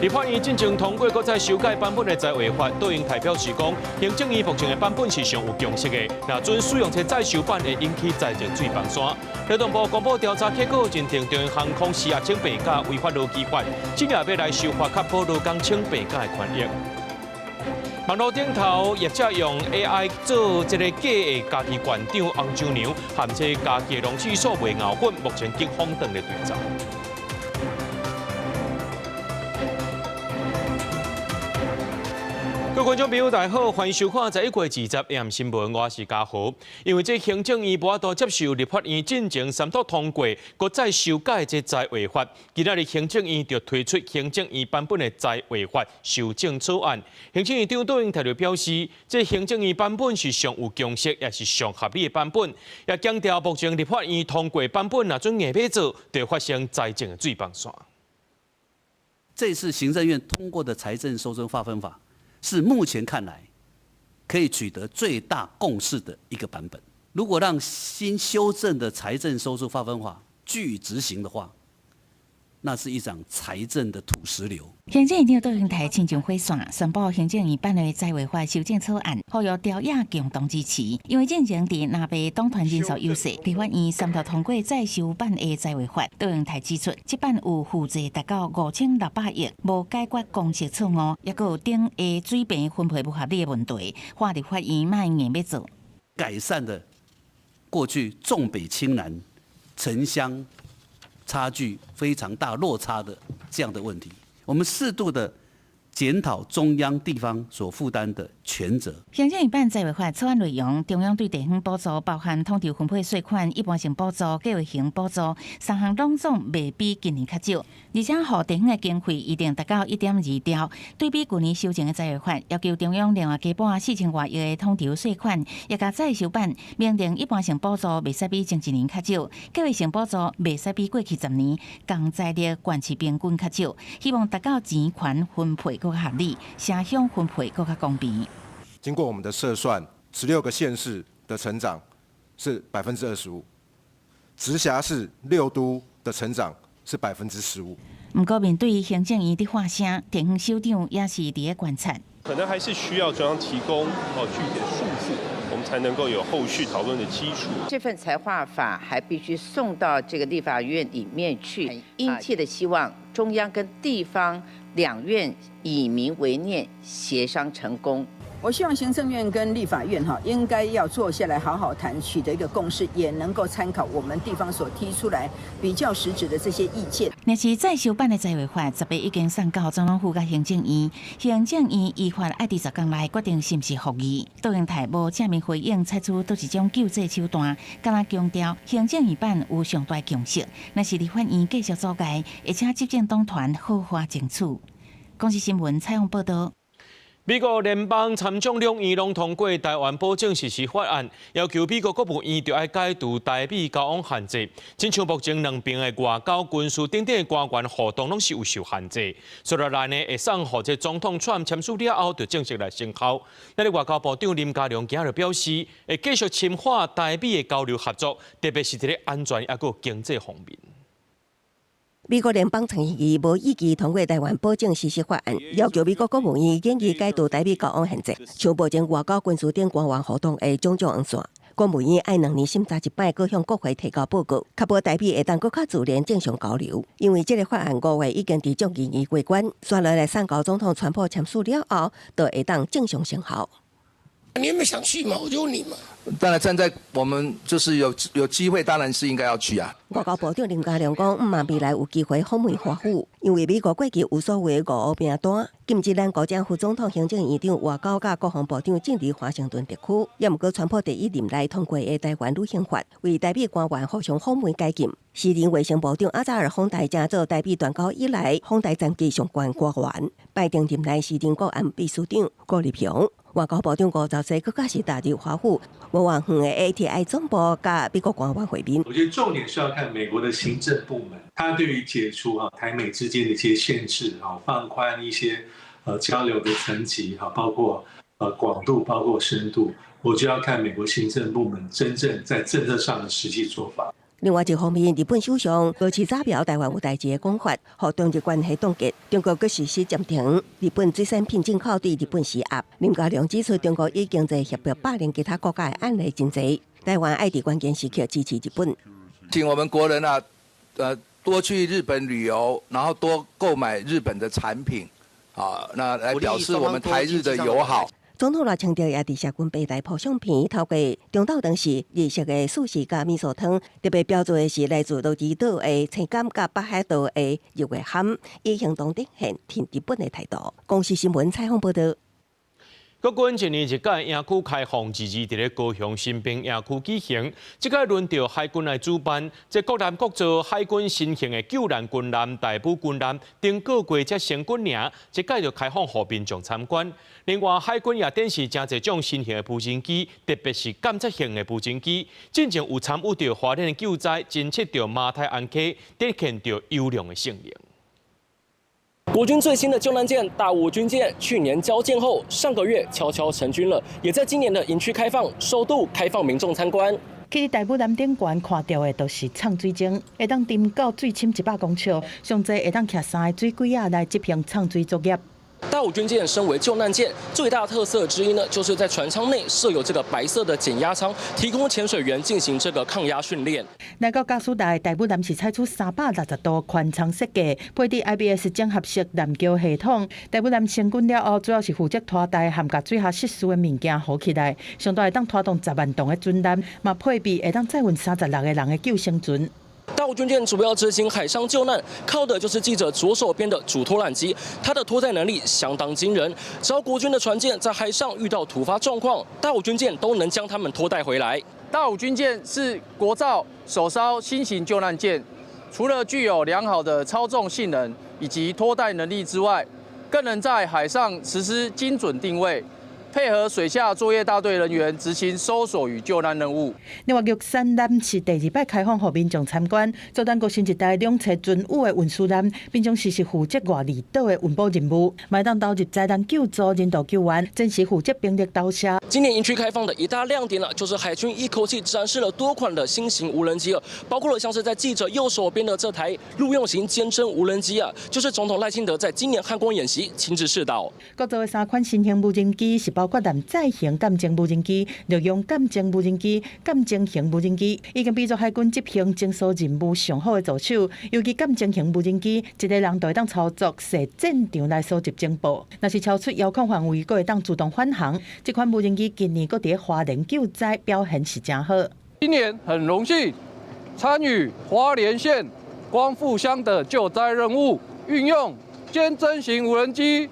立法院進前通過閣再修改版本的財劃法，杜英台表示講，行政院目前的版本是上有共識的，若準使用這再修版會引起財政水崩山。勞動部公布調查結果，認定長榮航空施壓請病假違反勞基法，今日要來修法確保勞工請病假的權益。網路頂頭業者用 AI 做這个假的家己館長翁酒娘，含這家己的龍舌素賣牛粉，目前警方正咧追查。各位觀眾朋友，大家好，歡迎收看11月20 AM 新聞，我是嘉豪。因為這行政院無法度接受立法院進前三讀通過，閣再修改這財劃法，今仔日行政院就推出行政院版本的財劃法修正草案。行政院長杜英台就表示，這行政院版本是上有共識，也是上合理的版本。也強調目前立法院通過版本，若準硬欲做，就會發生財政的水崩山。這次行政院通過的財政收支劃分法，是目前看來可以取得最大共識的一個版本。如果讓新修正的財政收支劃分法據以執行的話，那是一場財政的土石流。行政院長杜英台親像火線宣布行政院版的財劃法修正草案，呼籲朝野共同支持。因為進前佇藍白黨團人數優勢，立法院三讀通過再修版的財劃法。杜英台指出，這版有負債達到5600億，無解決公式錯誤，抑閣有頂下水平分配不合理的問題，喊立法院莫硬欲做。改善的過去重北輕南城鄉差距非常大落差的這樣的問題，我們適度的檢討中央地方所負擔的權責。行政院版財劃法草案內容，中央對地方補助包含統籌分配稅款、一般性補助、計劃型補助，三項攏總袂比今年較少，而且予地方的經費一定達到1.2兆。對比舊年修正的財劃法，要求中央另外加撥4000外億的統籌稅款，也共再修版明定一般性補助袂使比前一年較少，計劃性補助袂使比過去10年仝財力縣市平均較少，希望達到錢權分配閣較合理，城鄉分配閣較公平。經過我們的測算，16個縣市的成長是25%，直轄市六都的成長是15%。毋過面對行政院佇喊聲，地方首長也是佇咧觀察。可能還是需要中央提供具體的數字，我們才能夠有後續討論的基礎。這份財劃法還必須送到這個立法院裡面去，殷切的希望中央跟地方兩院以民為念，協商成功。我希望行政院跟立法院哈，應該要坐下來好好談，取得一個共識，也能夠參考我們地方所提出來比較實質的這些意見。若是再修版的財劃法，10月已經送到總統府佮行政院，行政院依法愛佇10工內決定是毋是復議。杜英台無正面回應，採取佗一種救濟手段，敢若強調行政院版有上大共識，若是立法院繼續阻礙，會請執政黨團好好爭取。公視新聞採訪報導。美國聯邦參眾兩院攏通過台灣保證實施法案，要求美國國務院著愛解除台美交往限制。親像目前兩邊的外交、軍事等等的官員互動攏是有受限制。接落來呢，會送予這總統川普簽署了後，就正式來生效。咱的外交部長林佳龍今日表示，會繼續深化台美的交流合作，特別是佇咧安全抑閣經濟方面。美國聯邦參議院無異議通過台灣保證實施法案，要求美國國務院建議解除台美交往限制，像目前外交、軍事等官員互動的種種紅線。國務院愛兩年審查一擺，閣向國會提交報告，確保台美會當閣較自然正常交流。因為這个法案5月已經佇眾議院過關，煞落來送交總統川普簽署了後，就會當正常生效。你有沒有想去嘛？我就問你嘛。當然，站在我們就是有機會，當然是應該要去啊。外交部長林佳龍講，毋望未來有機會訪問華府，因為美國過去有所謂五烏名單，禁止咱國家副總統、行政院長、外交佮國防部長進入華盛頓特區。也毋過，川普第一任內通過的台灣旅行法，為台美官員互相訪問解禁。時任衛生部長阿扎爾訪台，成做台美斷交以來訪台層級上懸官員。拜登任內時任國安秘書長顧立雄。外交部長吳釗燮閣較是踏入華府，無偌遠的 ATI 總部佮美國官員會面。我覺得重點是要看美國的行政部門，他對於解除台美之間的一些限制，放寬一些交流的層級，包括廣度，包括深度，我就要看美國行政部門真正在政策上的實際做法。另外一方面，日本首相高市早苗台灣有代誌的講法，予中日關係凍結，中國閣實施暫停日本水產品進口對日本施壓。林佳龍指出，中國以經濟脅迫霸凌其他國家的案例真濟，台灣愛佇關鍵時刻支持日本。請我們國人啊，多去日本旅遊，然後多購買日本的產品，啊，那來表示我們台日的友好。總統賴清德也佇社群平台 po 相片，透過中斗當時日式的壽司佮味噌湯，特別標註的是來自鹿兒島的青柑佮北海道的日月蚶，以行動展現挺日本的態度。公視新聞採訪報導。國軍一年一屆營區開放，日日佇咧高雄新兵營區舉行。這屆輪著海軍來主辦，這國艦國造海軍新型的救難軍艦大武軍艦登過過這成軍營，這屆就開放予民眾參觀。另外，海軍也展示誠濟種新型的無人機，特別是監測型的無人機，進前有參與著花蓮的救災，偵測著馬太鞍溪，展現著優良的性能。國軍最新的救難艦大武軍艦，去年交艦後，上個月悄悄成軍了，也在今年的營區開放，首度開放民眾參觀。去大武艦頂懸看著的，就是藏水井，會當沉到水深100公尺，上濟會當徛三个水鬼仔來執行藏水作業。大武軍艦身為救難艦，最大特色之一呢，就是在船艙內設有這個白色的減壓艙，提供潛水員進行這個抗壓訓練。來到駕駛台，大武艦是採取360度寬艙設計，配置 IBS 整合式艦橋系統。大武艦成軍了後，主要是負責拖帶含佮水下設施的物件浮起來，上大會當拖動10萬噸的船艦，嘛配備會當載運36個人的救生船。大武軍艦主要執行海上救難，靠的就是記者左手邊的主拖纜機，它的拖載能力相當驚人。只要國軍的船艦在海上遇到突發狀況，大武軍艦都能將他們拖帶回來。大武軍艦是國造首艘新型救難艦，除了具有良好的操縱性能以及拖帶能力之外，更能在海上實施精準定位，配合水下作業大隊人員執行搜索與救難任務。另外，玉山艦是第二擺開放予民眾參觀，做咱國新一代兩棲巡弋的運輸艦，平常時是負責外離島的運補任務，嘛會當投入災難救助、人道救援，暫時負責兵力投射。今年營區開放的一大亮點呢，就是海軍一口氣展示了多款的新型無人機了，包括了像是在記者右手邊的這台陸用型監偵無人機啊，就是總統賴清德在今年漢光演習親自試導。國造的三款新型無人機是包括艦載型鑑偵無人機、陸用鑑偵無人機、鑑偵型無人機，已經比作海軍執行偵搜任務上好的助手。尤其鑑偵型無人機，一个人就會當操作踅戰場來搜集情報。若是超出遙控範圍，閣會當自動返航。這款無人機今年閣佇花蓮救災表現是誠好。今年很榮幸參與花蓮縣光復鄉的救災任務，運用監偵型無人機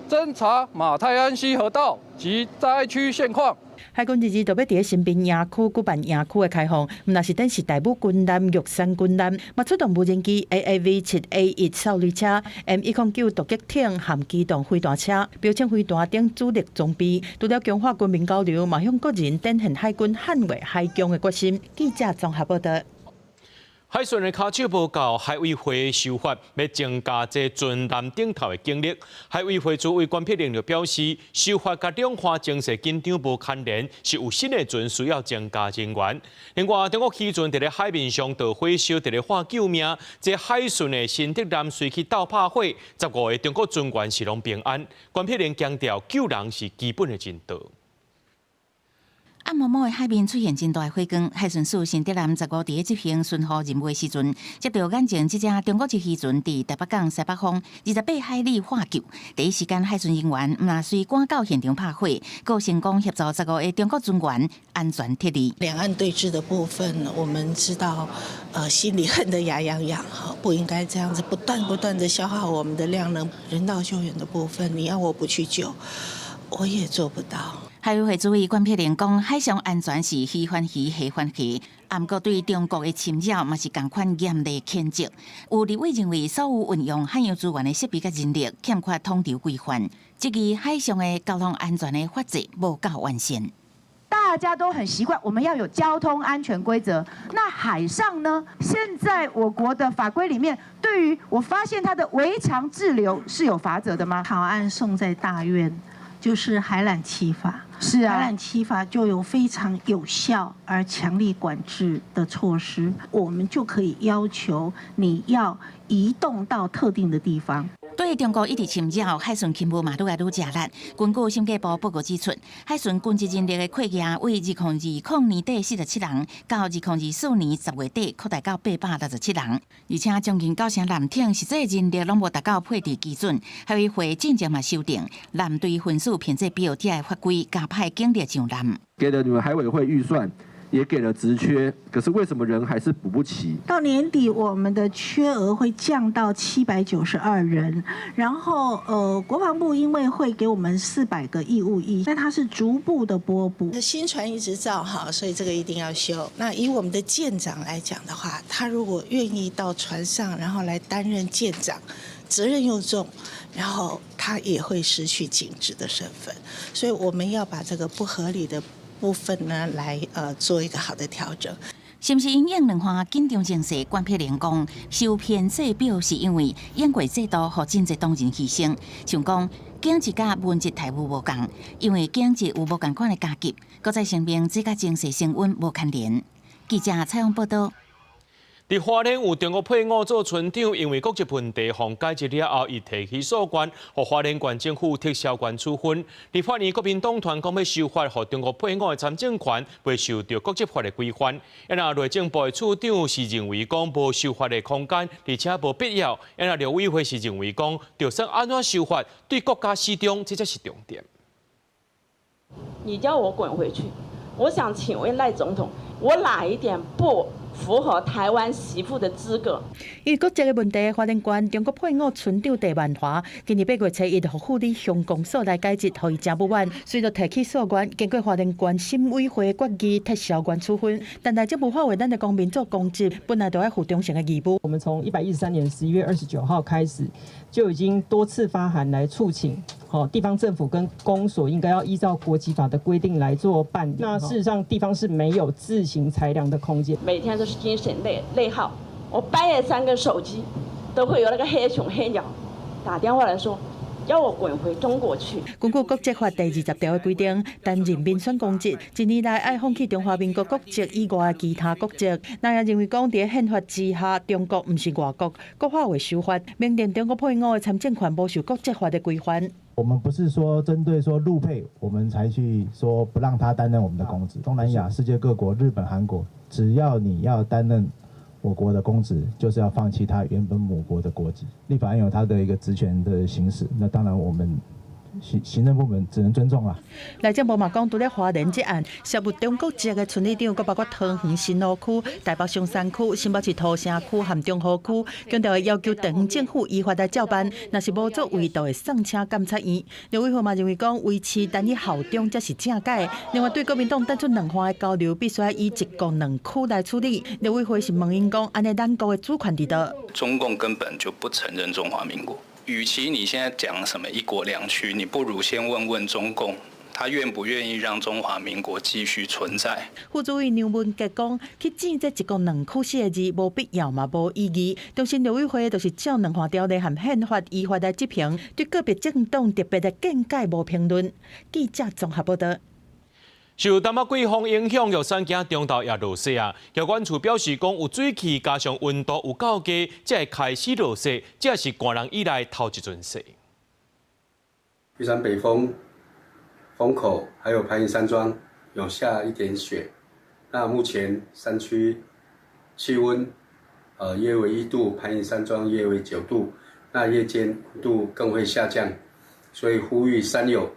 偵查馬太鞍溪河道及災區現況。海軍日日都欲佇新兵營區舉辦營區的開放，毋但是展示大武軍艦、玉山軍艦，嘛出動無人機 AAV-7A1 掃雷車、M109獨擊艇含機動飛彈車、標槍飛彈等主力裝備。除了強化軍民交流，嘛向國人展現海軍捍衛海疆的決心。記者綜合報導。海巡的跤手無夠，海委會修法欲增加這船艦頂頭的警力。海委會主委關碧玲就表示，修法佮兩岸情勢緊張無牽連，是有新的船需要增加人員。另外，中國漁船佇咧海面上導火燒，佇咧喊救命，這海巡的新竹艦隨去鬥拍火，15個中國船員是攏平安。關碧玲強調，救人是基本的人道。暗暛暛的海面出現真大的火光，海巡署新竹艦15佇咧執行巡護任務的時陣，接著眼前這隻中國籍漁船佇台北港西北方28海里喊救。第一時間，海巡人員毋但隨趕到現場拍火，閣成功協助15個中國船員安全撤離。兩岸對峙的部分，我們知道，心裡恨得牙癢癢，哈，不應該這樣子不斷不斷的消耗我們的量能。人道救援的部分，你要我不去救，我也做不到。海委會主委關碧玲講，海上安全是魚還魚，蝦還蝦，毋過對中國的侵擾嘛是仝款嚴厲譴責。有立委認為，所有運用海洋資源的設備佮人力欠缺統籌規範，質疑海上的交通安全的法制無夠完善。大家都很習慣，我們要有交通安全規則。那海上呢？現在我國的法規裡面，對於我發現它的違常滯留是有罰則的嗎？草案送在大院，就是海纜契法。是啊，海缆七法就有非常有效而強力管制的措施，我們就可以要求你要移動到特定的地方。對中國一直侵擾，海巡勤務嘛愈來愈食力。根據審計部報告指出，海巡軍職人力的缺額為2020年底47人，到2024年10月底擴大到867人，而且將近九成艦艇實際人力攏無達到配置基準。海委會進前嘛修訂艦隊分數編制表，才會法規加派警力上艦。給了你們海委會預算，也給了職缺，可是為什麼人還是補不齊？到年底，我們的缺額會降到792人，然後國防部因為會給我們400個義務役，但它是逐步的撥補。新船一直造哈，所以這個一定要修。那以我們的艦長來講的話，他如果願意到船上，然後來擔任艦長，責任又重，然後他也會失去警職的身份，所以我們要把這個不合理的部分呢，來做一個好的調整。是毋是因應兩岸緊張情勢，關碧玲講修編制表是因為英國制度予真濟同仁犧牲，像講警職佮文職待遇無仝，因為警職有無仝款的加級，閣再聲明這佮情勢升溫無牽連。記者採訪報道。佇花蓮有中國配偶做村長，因為國籍問題，予解職了後，伊提起訴願，予花蓮縣政府撤銷原處分。立法院國民黨團講欲修法，予中國配偶的參政權袂受著國籍法的規範。啊，內政部的處長是認為講無修法的空間，而且無必要。啊，陸委會是認為講，就算按怎修法，對國家始終這才是重點。你叫我滾回去，我想請問賴總統，我哪一點不符合台灣媳婦的資格？因為國籍的問題，花蓮縣中國配偶村長鄭萬華今年8月初一，予副理鄉公所來解職，予伊誠不滿，隨著提起訴願，經過花蓮縣審委會決議撤銷原處分。但內政部發話，咱的公民做公職，本來就愛負忠誠的義務。我們從113年11月29號開始，就已經多次發函來促請，好地方政府跟公所應該要依照國籍法的規定來做辦理。那事實上，地方是沒有自行裁量的空間。每天都是精神內耗，我半夜三更手機都會有那個黑熊黑鳥打電話來說，要我滾回中國去。根據國籍法第20條的規定，擔任民選公職，一年內愛放棄中華民國國籍以外的其他國籍。那也認為講，佇憲法之下，中國毋是外國，國發會修法，明定中國配偶的參政權無受國籍法的規範。我們不是說針對說陸配，我們才去說不讓他擔任我們的公職。東南亞、世界各國、日本、韓國，只要你要擔任我國的公職，就是要放棄他原本母國的國籍。立法院有他的一個職權的行使，那當然我們行政部門只能尊重啦。內政部嘛講，除了花蓮這案，涉入中國籍的村里長，閣包括桃園新蘆區、台北松山區、新北市土城區和中和區，強調要求地方政府依法來照辦，若是無作為，就會送請監察院。陸委會嘛認為講，維持單一效忠才是正解。另外，對國民黨提出兩岸的交流，必須以一國兩區來處理。陸委會是問𪜶講，按呢咱國的主權佇佗？中共根本就不承認中華民國。與其你現在講什麼一國兩區，你不如先問問中共，他願不願意讓中華民國繼續存在。副主委梁文傑講，去爭這一國兩區四個字，無必要嘛，無意義。中心陸委會就是照兩岸條例和憲法依法來執行，對個別政黨特別的見解無評論。記者綜合報道。受東北季風影響，玉山今中晝也落雪啊。機關處表示講，有水汽加上溫度有夠低，才會開始落雪。這是寒冬以來頭一陣雪。玉山北峰、峰口還有排雲山莊有下一點雪。那目前山區氣溫，約為1度，排雲山莊約為9度。那夜間溫度更會下降，所以呼籲山友，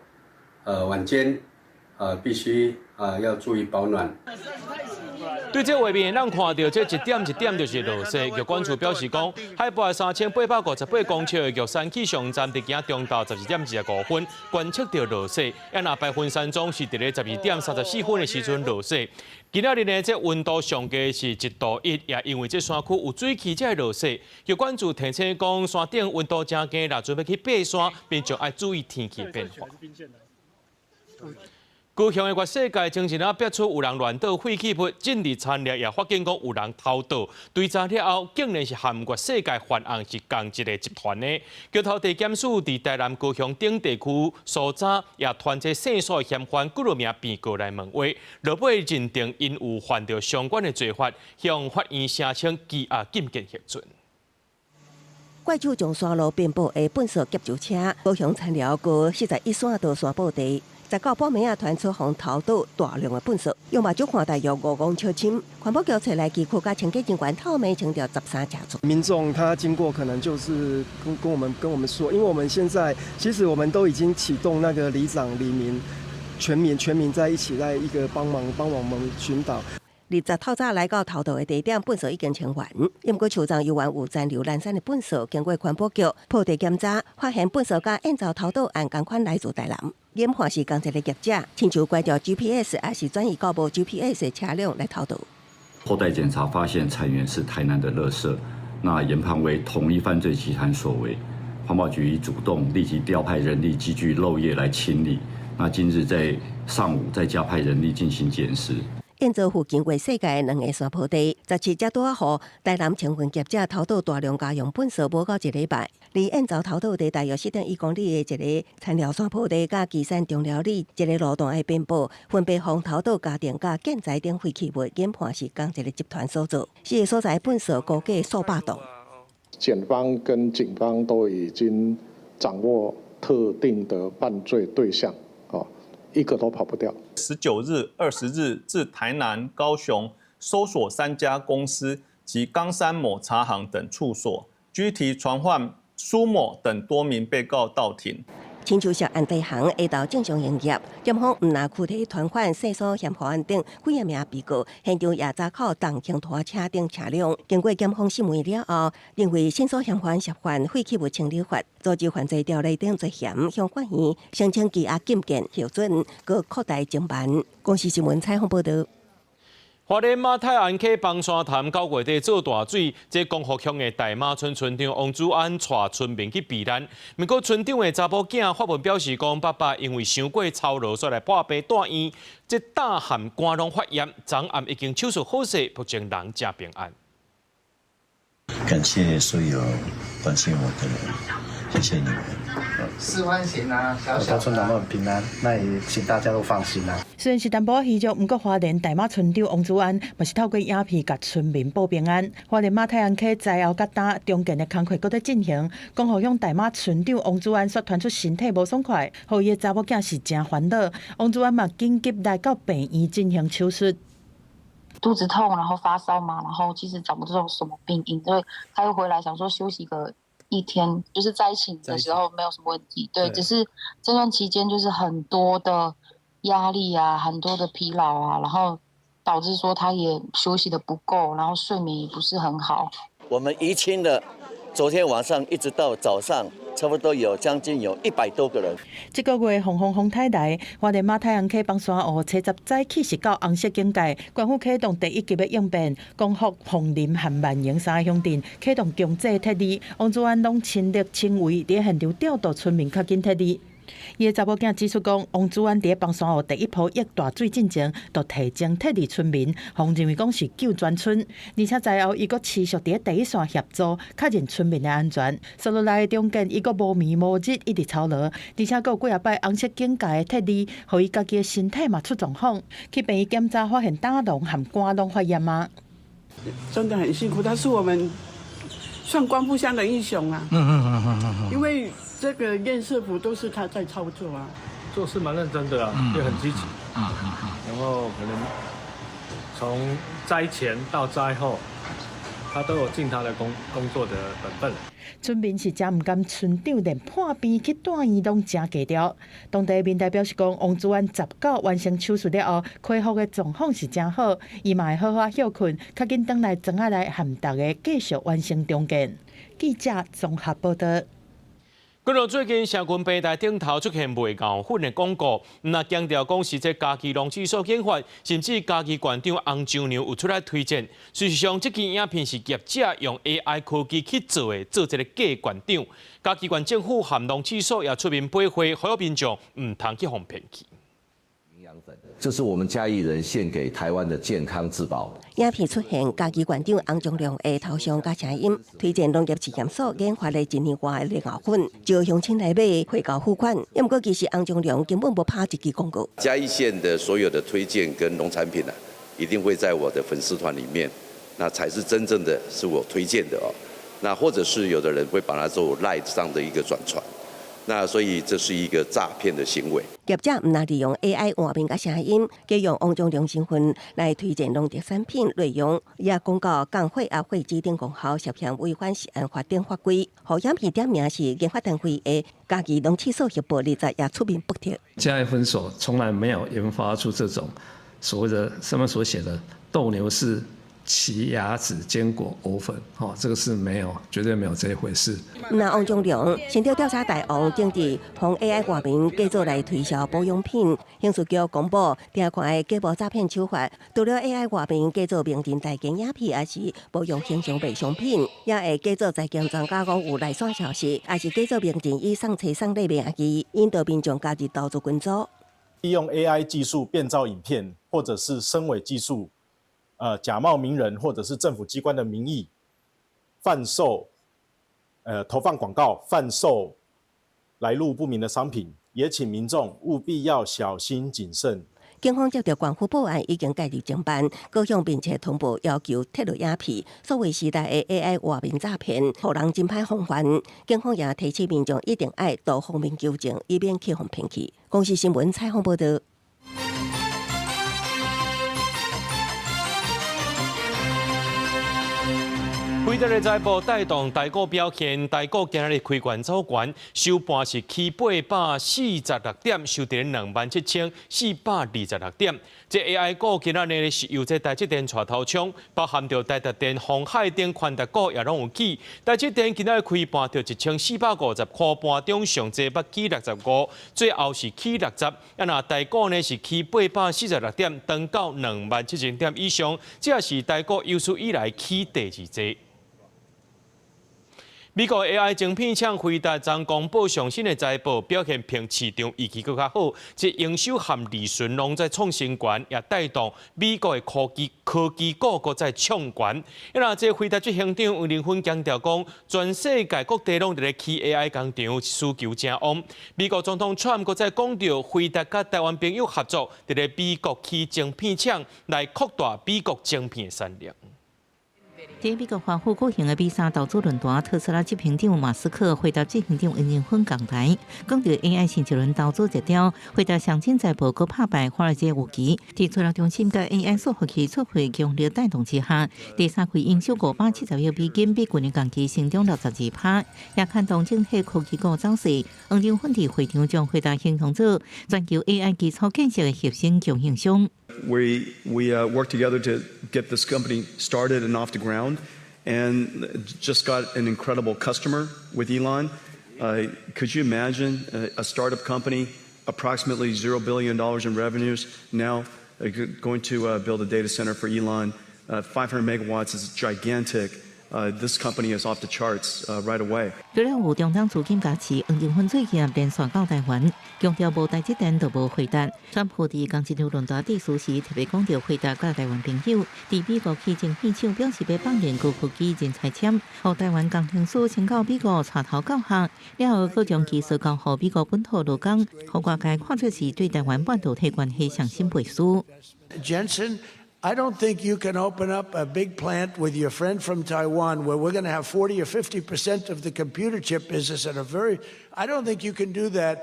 晚間，必須要注意保暖。對這畫面，咱看著這一點一點就是落雪。玉管處表示講，海拔3858公尺的玉山氣象站，佇今中晝12點25分觀測著落雪。啊，若白雲山莊是佇咧12點34分的時陣落雪。今仔日呢，這溫度上低是1度1，也因為這山區有水汽才會落雪。玉管處提醒講，山頂溫度誠低，若準備去爬山，民眾愛注意天氣變化。高雄的月世界前陣仔爆出有人亂倒廢棄物，政治殘掠也發現講有人偷倒，追查了後，竟然是和月世界犯案是仝一个集團的。橋頭地檢署佇台南、高雄等地區搜查，也傳這線索嫌犯幾落名被告來問話，落尾認定𪜶有犯著相關的罪法，向法院聲請羈押禁見核准。怪手將山路遍佈的糞埽劫酒車，高雄田寮高41線到山坡地。19晡暝仔傳出予偷倒大量的糞埽，用目睭看大約5公尺深。環保局揣來機具佮清潔人員透暝清掉13呎厝。民眾他經過可能就是跟我們說，因為我們現在其實我們都已經啟動那個里長、里民、全民在一起，在一個幫忙幫我們巡導。 20透早來到偷倒的地點，糞埽已經清完。毋過樹叢猶原有殘留零散的糞埽，經過環保局破地檢查，發現糞埽佮燕巢偷倒案仝款來自台南，研判是仝一个業者，親像關掉 GPS，抑是轉移到無 GPS 的車輛來偷倒。後代檢查發現殘餘是台南的垃圾，那研判為同一犯罪集團所為，環保局已主動立即調派人力機具漏夜來清理。那今日在上午再加派人力進行檢視。燕巢附近月世界的兩个山坡地，17才拄仔予台南清運業者偷倒大量家用糞埽，無夠一禮拜。離燕巢偷倒地大約4.1公里的一个田寮山坡地，佮旗山中寮里一个路段的邊坡，分別予偷倒家電佮建材等廢棄物，研判是仝一个集團所做。四个所在糞埽估計數百噸。檢方跟警方都已經掌握特定的犯罪對象，一個都跑不掉。 19日、20日至台南、高雄搜索三家公司及岡山某茶行等處所，拘提傳喚蘇某等多名被告到庭。親像涉案地行下晝正常營業，檢方毋但拘提傳喚線索嫌犯等幾仔名被告，現場也查扣重型拖車等車輛。經過檢方審問了後，認為線索嫌犯涉犯廢棄物清理法、組織犯罪條例等罪嫌，向法院申請羈押禁見核准，閣擴大偵辦。公視新聞採訪報導。花蓮馬太鞍溪枋山潭9月底做大水，這光復鄉的大馬村村長王祖安帶村民去避難。毋過村長的查某囝發文表示講，爸爸因為傷過操勞，煞來破病蹛院，這膽和肝攏發炎，昨暗已經手術好勢，目前人誠平安。感謝所有關心我的人，謝謝你們。四方形啊，小小的。村長都很平安，那也請大家都放心啦。雖然是淡薄仔虛弱，毋過花蓮大馬村長王祖安嘛是透過影片共村民報平安。花蓮馬太鞍溪災後佮今重建的工課閣咧進行，光復鄉大馬村長王祖安煞傳出身體無爽快，予伊的查某囝是誠煩惱。王祖安嘛緊急來到病院進行手術。肚子痛，然後發燒嘛，然後其實找不到什麼病因，所以他又回來想說休息個一天，就是災情的時候沒有什麼問題，對，只是這段期間就是很多的壓力啊，很多的疲勞啊，然後導致說他也休息得不夠，然後睡眠也不是很好。我們移清了，昨天晚上一直到早上，差不多有將近有100多個人。這個月風風風颱來，花蓮馬太鞍溪枋山湖初十早起是到紅色警戒，縣府啟動第一級的應變，光復、鳳林和萬榮三個鄉鎮啟動強制撤離，王祖安攏親力親為，佇現場調度村民較緊撤離。伊的查某囝指出講，王祖安佇咧枋山湖第一波淹大水進前，就提前撤離村民，予認為講是救全村。而且災後伊閣持續佇咧第一線協助，確認村民的安全。紲落來的重建，伊閣無眠無日一直操勞，而且閣有幾仔擺紅色警戒的撤離，予伊家己的身體嘛出狀況。去病院檢查發現膽囊和肝攏發炎啊！真的很辛苦，他是我們算光復鄉的英雄啊！因為這個堰塞湖都是他在操作啊，做事蠻認真的啊，也很積極。然後可能從災前到災後，他都有盡他的工作的本分。村民是誠毋甘村長連破病去蹛院攏誠低調。當地民代表示講，王祖安19完成手術了後，恢復的狀況是誠好，伊嘛會好好歇睏，較緊轉來莊仔來和大家繼續完成重建。記者綜合報導。據說最近社群平台頂頭出現賣牛粉的廣告，毋但強調講是這嘉義農試所研發，甚至嘉義縣長洪蔣娘有出來推薦。事實上，這支影片是業者用 AI 科技去做的，做這个假縣長。嘉義縣政府和農試所也出面駁回，呼籲民眾毋通去予騙去。這是我們嘉義人獻給台灣的健康之寶。影片出現嘉義縣長翁章梁的頭像佮聲音，推薦農業試驗所研發的一年外的蓮藕粉，招鄉親來買匯交付款。毋過其實翁章梁根本無拍一支廣告。嘉義縣的所有的推薦跟農產品啊，一定會在我的粉絲團裡面，那才是真正的是我推薦的哦。那或者是有的人會把它做 LINE 上的一個轉傳。那所以這是一個詐騙的行為。業者毋但利用 AI 換面佮聲音，佮用翁章梁身份來推薦農特產品內容，也廣告降血壓、血脂等功效涉嫌違反食安法等法規。予影片點名是研發單位的嘉義農試所協報20也出面駁斥。嘉義分所從來沒有研發出這種所謂的上面所寫的鬥牛士奇亞籽堅果藕粉，哦，這個是沒有，絕對沒有這一回事。那翁章梁先著調查大王，整治予 AI 換面繼續來推銷保養品，刑事局公布定看的假冒詐騙手法，除了 AI 換面假做名人代言影片，抑是冒用形象賣商品，也會假做財經專家講有內線消息，抑是假做名人以送冊送禮名義，引導民眾加入投資群組。利用 AI 技術變造影片，或者是深偽技術。假冒名人或者是政府機關的名義，販售，投放廣告，販售來路不明的商品，也請民眾務必要小心謹慎。警方接到縣府報案，已經介入偵辦，閣向面冊通報要求撤落影片。數位時代的 AI 換面詐騙，予人真歹防範。警方也提醒民眾一定愛多方面求證，以免去予騙去。公視新聞採訪報導。輝達的財報帶動台股表現，台股今日開懸走懸，收盤是起846點，收佇27,426點。這 AI 股今仔日是由這台積電帶頭衝，包含著台達電、鴻海等寬達股也攏有起。台積電今仔日開盤著1450箍，盤中上濟捌起65，最後是起60。啊，若台股呢是起846點，登到27,000點以上，這也是台股有史以來起第二濟。美國 AI 晶片廠輝達昨公布上新的財報，表現比市場預期閣較好，這營收和利潤攏在創新高，也帶動美國的科技股閣再創高。啊，這輝達執行長黃仁勳強調講，全世界各地攏佇咧起 AI 工廠，需求誠旺。美國總統川普閣再講著，輝達佮台灣朋友合作，佇咧美國起晶片廠，來擴大美國晶片的產量。佇美國華府舉行的美沙投資論壇，特斯拉執行長馬斯克輝達執行長黃仁勳仝台，講著 AI 新一輪投資熱潮，輝達上新財報閣拍敗華爾街預期，佇資料中心佮 AI 伺服器出貨強力帶動之下，第三季營收570億美金，比舊年同期成長62%，也牽動整體科技股走勢。黃仁勳佇會場將輝達形容做全球 AI 基礎建設的核心供應商。 We worked together to get this company started and off the ground, and just got an incredible customer with Elon. Could you imagine a startup company, approximately $0 billion in revenues, now going to build a data center for Elon? 500 megawatts is gigantic. This company is off the charts right away. 除了有中東資金加持，黃仁勳最近連線到台灣，強調無台積電就無輝達。川普佇仝一場論壇致辭時，特別講著輝達佮台灣朋友佇美國起晶片廠，表示欲放任高科技人才簽，予台灣工程師先到美國帶頭教學，了後閣將技術交予美國本土勞工，予外界看做是對台灣半導體關係上新背書。 Jensen, I don't think you can open up a big plant with your friend from Taiwan where we're going to have 40 or 50% of the computer chip business at a very, I don't think you can do that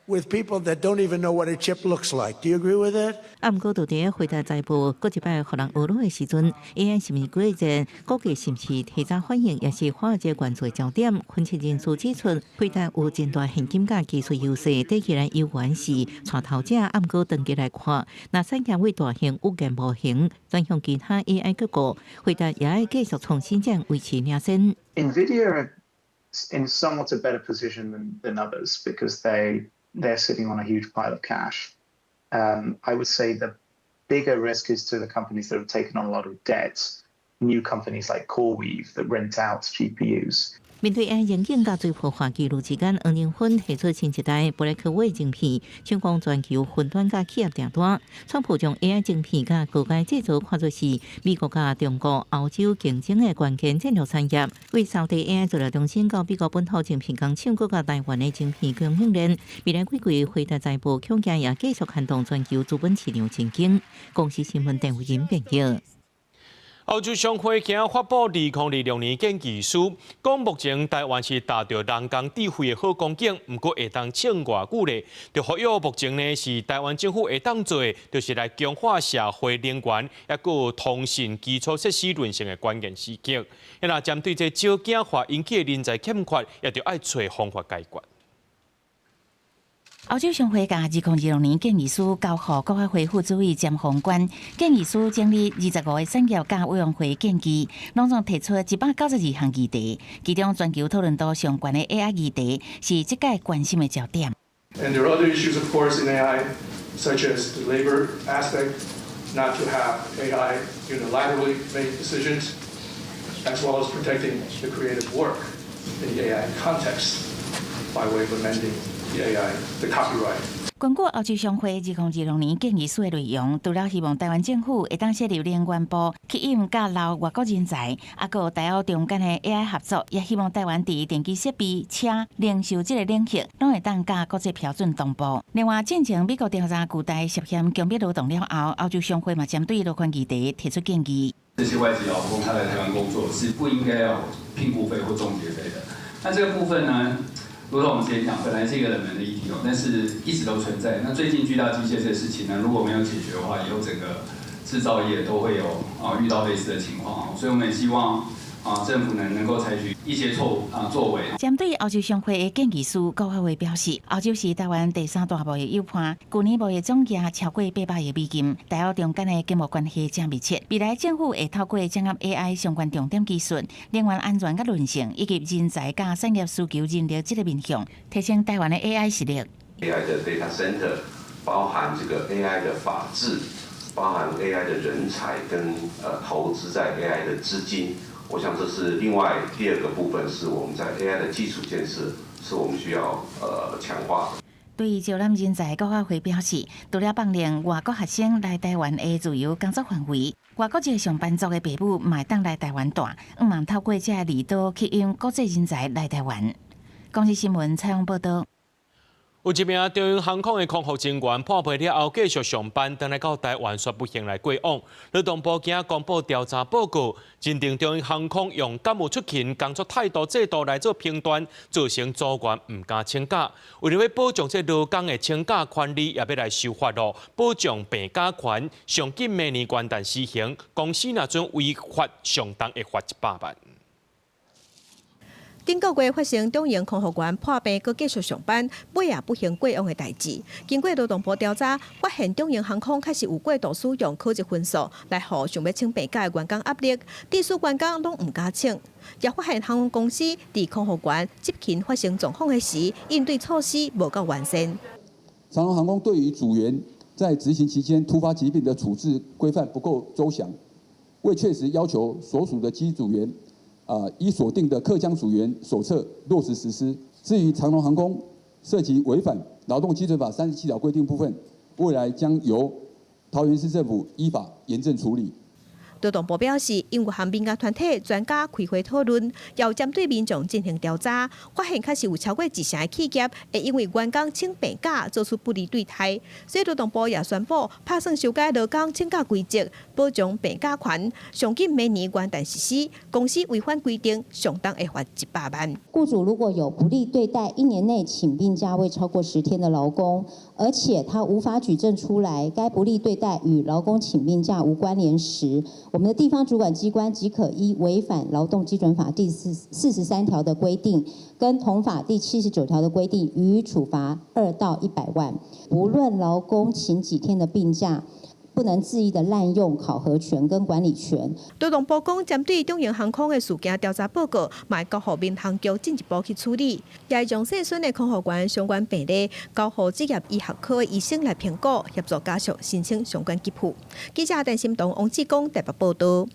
with people that don't even know what a chip looks like. Do you agree with that? 啊，毋過，就佇輝達財報，閣一擺予人呵咾的時陣，AI 是毋是過熱？股價是毋是提早反應，也是華爾街關注的焦點。分析人士指出，輝達有真大現金佮技術優勢，短期來猶原是帶頭者。啊，毋過長期來看，若產業為大型語言模型轉向其他 AI 結構，輝達也愛繼續創新，才維持領先。 NVIDIA in somewhat a better position than others because they're sitting on a huge pile of cash. I would say the bigger risk is to the companies that have taken on a lot of debt, new companies like CoreWeave that rent out GPUs. 面對 AI 環境佮追破化紀錄之間，黃仁勳提出新一代布萊克威晶片，搶攻全球雲端佮企業訂單。川普將 AI 晶片佮高階製造看作是美國佮中國、歐洲競爭的關鍵戰略產業。為掃地 AI 資料中心到美國本土晶片工廠，閣佮台灣的晶片供應鏈，未來幾季輝達財報恐驚也繼續牽動全球資本市場前景。公視新聞鄧慧欣編譯。歐洲商會今發布2026年建議書，講目前台灣是踏著人工智慧的好光景，毋過會當請偌久咧？就呼籲目前呢是台灣政府會當做的，就是來強化社會能源，抑閣通訊基礎設施韌性的關鍵時刻。若針對這少子化引起的人才欠缺，也著愛揣方法解決。歐洲商會共2026年建議書交予國發會副主委詹宏冠，建議書整理25個產業佮委員會建議，攏總提出192項議題，其中全球討論度上懸的 AI 議題是這屆關心的焦點。 And there are other issues, of course, in AI, such as the labor aspect, not to have AI unilaterally make decisions, as well as protecting the creative work in the AI context by way of amending the AI, the copyright. 根據歐洲商會2026年建議書的內容，除了希望台灣政府會當設立能源部，吸引佮留外國人才，抑閣台歐中間的 AI 合作，也希望台灣佇電機設備、車、零售這個領域，攏會當佮國際標準同步。另外，進前美國調查巨大涉嫌強迫勞動了後，歐洲商會嘛針對勞權議題提出建議。這些外籍勞工他來台灣工作是不應該要聘僱費或中介費的。那這個部分呢？如同我們之前講，本來是一個冷門的議題哦，但是一直都存在。那最近巨大機械這個事情呢，如果沒有解決的話，以後整個製造業都會有遇到類似的情況。所以我們也希望政府能夠採取一些作為。針對歐洲商會的建議書，國發會表示，歐洲是台灣第三大貿易友伴，舊年貿易總額超過800億美金，台歐中間的經貿關係誠密切。未來政府會透過整合 AI 相關重點技術、能源安全佮韌性，以及人才佮產業需求人力這個面向，提升台灣的 AI 實力。 AI 的 data center 包含這個 AI 的法制，包含 AI 的人才跟投資在 AI 的資金。我想這是另外第二個部分，是我們在 AI 的基礎建設，是我們需要強化的。對於招攬人才，國發會表示，除了放任外國學生來台灣的自由工作範圍，外國籍上班族的爸母嘛會當來台灣蹛，向望透過這個利多吸引國際人才來台灣。公視新聞採訪報導。有一名長榮航空的空服人員破病了後繼續上班，轉來到台灣，煞不幸來過往。勞動部今公布調查報告，認定長榮航空用敢有出勤工作態度制度來做評斷，造成組員毋敢請假。為著欲保障這勞工的請假權利，也欲來修法咯，保障病假權。上緊明年元旦施行，公司若準違法，上重會罰100萬。頂個月發生長榮空服員破病，閣繼續上班，尾仔不幸過往的代誌。經過勞動部調查，發現長榮航空確實有過度使用考績分數來予想欲請病假的員工壓力，致使員工攏毋敢請。也發現航空公司佇空服員執勤發生狀況的時，應對措施無夠完善。長榮航空對於組員在執行期間突發疾病的處置規範不夠周詳，未確實要求所屬的機組員依所訂的客艙組員手冊落實實施。至於長榮航空涉及違反勞動基準法37條規定部分，未來將由桃園市政府依法嚴正處理。勞動部表示，𪜶有和民間團體專家開會討論，要針對民眾進行調查，發現確實有超過一成的企業會因為員工請病假做出不利對待，所以勞動部也宣布拍算修改勞工請假規則，保障病假權。上緊明年元旦實施，公司違反規定，上重會罰100萬。僱主如果有不利對待一年內請病假未超過10天的勞工，而且他無法舉證出來該不利對待與勞工請病假無關聯時，我們的地方主管機關即可依違反勞動基準法第43條的規定，跟同法第79條的規定，予以處罰2到100萬。不論勞工請幾天的病假，不能恣意的濫用考核權跟管理權。勞動部講，針對長榮航空的事件調查報告，嘛會交予民航局進一步去處理，也會將受損的空服員相關病例交予職業醫學科的醫生來評估，協助家屬申請相關給付。記者陳心彤、王志剛台北報導。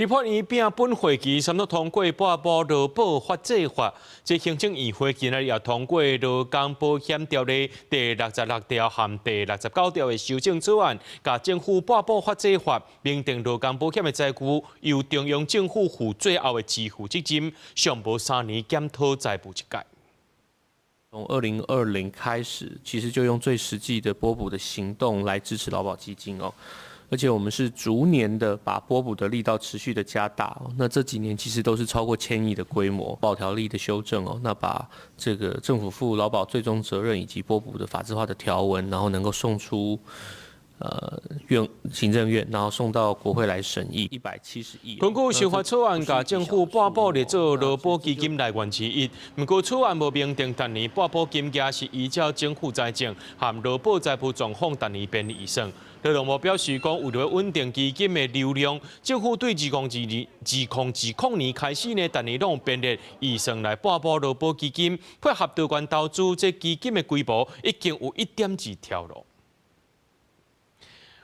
立法院秉本會期三讀通過撥補勞保發債法，這行政院會今仔日也通過勞工保險條例第66條和第69條的修正草案，共政府撥補發債法，明定勞工保險的債務由中央政府負最後的支付責任，上無3年檢討債務一屆。從2020開始，其實就用最實際的撥補的行動來支持勞保基金哦。而且我們是逐年的把撥補的力道持續的加大，那這幾年其實都是超過千億的規模。保條例的修正哦，那把這個政府負勞保最終責任以及撥補的法制化的條文，然後能夠送出院行政院，然後送到國會來審議170億。根據修法草案，共政府撥補列做勞保基金來源之一。毋過草案無明定，逐年撥補金額是依照政府財政和勞保財務狀況逐年編預算。勞動部表示講，為了穩定基金的流量，政府對2022、2020年開始呢，逐年攏有編列預算來撥補勞保基金，配合多元投資，這基金的規模已經有1.2兆囉。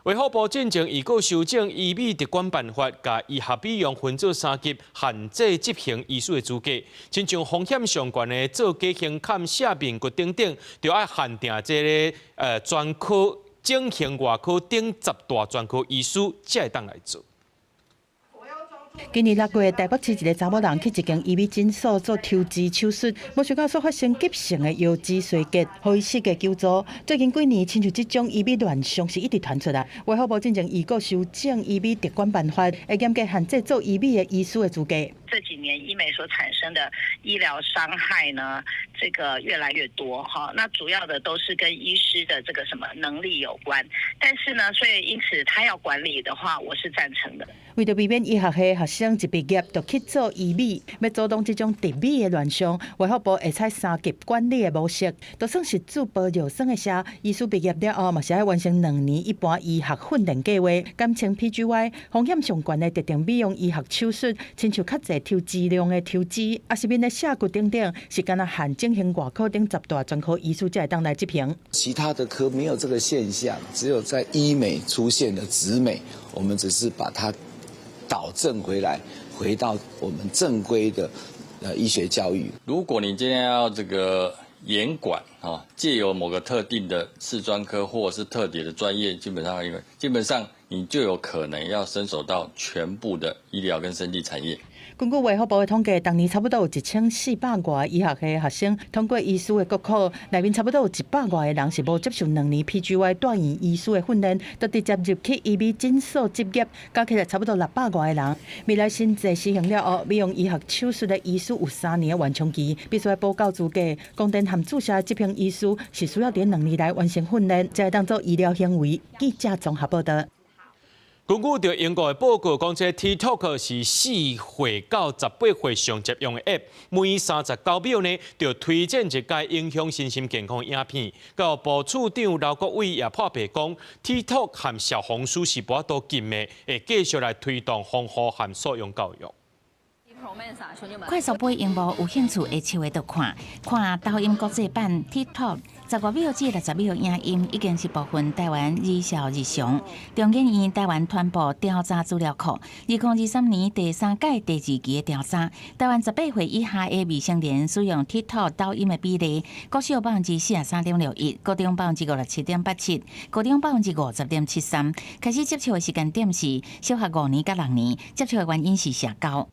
衛福部進前預告修正醫美特管辦法，共醫學美容分做三級，限制執行醫師的資格。親像風險上懸的做假胸坎、卸面骨等等，就愛限定這个專科整形外科等10大專科醫師才會當來做。今年6月，台北市一个查某人去一間醫美診所做抽脂手術，無想到煞發生急性的腰肌衰竭，予伊四界求助。最近幾年，親像這種醫美亂象是一直傳出來。衛福部進前預告修正醫美特管辦法，會嚴格限制做醫美的醫師的資格。這幾年醫美所產生的醫療傷害呢，這個越來越多哈。那主要的都是跟醫師的這個什麼能力有關。但是呢，所以因此他要管理的話，我是贊成的。為著避免醫學系學生一畢業就去做醫美，欲阻擋這種醫美的亂象，衛福部會採三級管理的模式，就算是注玻尿酸的射，醫師畢業了後，嘛是愛完成2年一般醫學訓練計劃，簡稱 PGY。風險上懸的特定美容醫學手術，親像較濟抽脂量的抽脂，抑是面的卸骨等等，是干焦限整形外科等10大專科醫師才會當來執行。其他的科沒有這個現象，只有在醫美出現的植美，我們只是把它導正回來，回到我們正規的醫學教育。如果你今天要這個嚴管啊，借由某個特定的次專科或者是特別的專業，基本上因為基本上你就有可能要伸手到全部的醫療跟生技產業。根據衛福部的統計，逐年差不多有1400外醫學系學生通過醫師的國考，內面差不多有100外个人是無接受兩年 PGY 住院醫師的訓練，就直接入去醫美診所執業，加起來差不多600外个人。未來新制施行了後，美容醫學手術的醫師有3年的緩衝期，必須愛補夠資格。光電和注射執行醫師是需要佇兩年來完成訓練，才會當做醫療行為。記者綜合報道。根據著英國的報告講，這 TikTok 是4歲到18歲上捷用的 App，每39秒呢，就推薦一个影響身心健康的影片。教育部處長劉國偉也破白講，TikTok 和小紅書是無法度禁的，會繼續來推動防護和素養教育。快速播螢幕，有興趣會笑的就看，看抖音國際版 TikTok，15秒至60秒影音已經是部分台灣兒少日常。中研院台灣傳播調查資料庫，2023年第三屆第二期的調查，台灣18歲以下的未成年使用 TikTok 抖音的比例，國小43.61%，高中57.87%，高中50.73%。開始接觸的時間點是小學5年佮6年，接觸的原因是社交。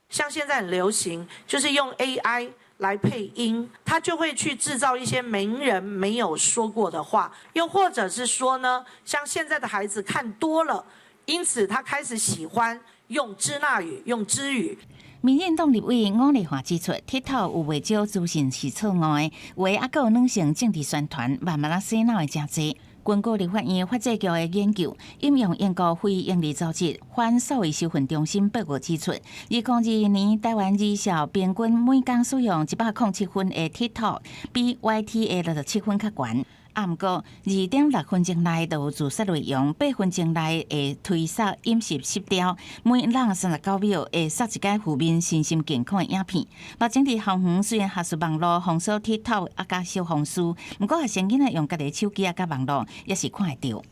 像現在很流行，就是用 AI 來配音，他就會去製造一些名人沒有說過的話，又或者是說呢，像現在的孩子看多了，因此他開始喜歡用支那語、用支語。民進黨立委伍麗華指出，TikTok 有袂少資訊是錯誤的，有的猶閣有女性政治宣傳，慢慢仔洗腦的誠濟。根據立法院法制局的研究，引用英國非營利組織反數位收費中心報告指出，2022年台灣兒少平均每工使用107分的 TikTok，比 YT 的67分較懸。啊，毋過2.6分鐘內就有自殺內容，8分鐘內會推送飲食失調，每兩39秒會刷一擺負面身心健康的影片。目前佇校園雖然學術網路封鎖 TikTok 啊，佮小紅書，毋過學生囡仔用家己手機啊，佮網路也是看會著。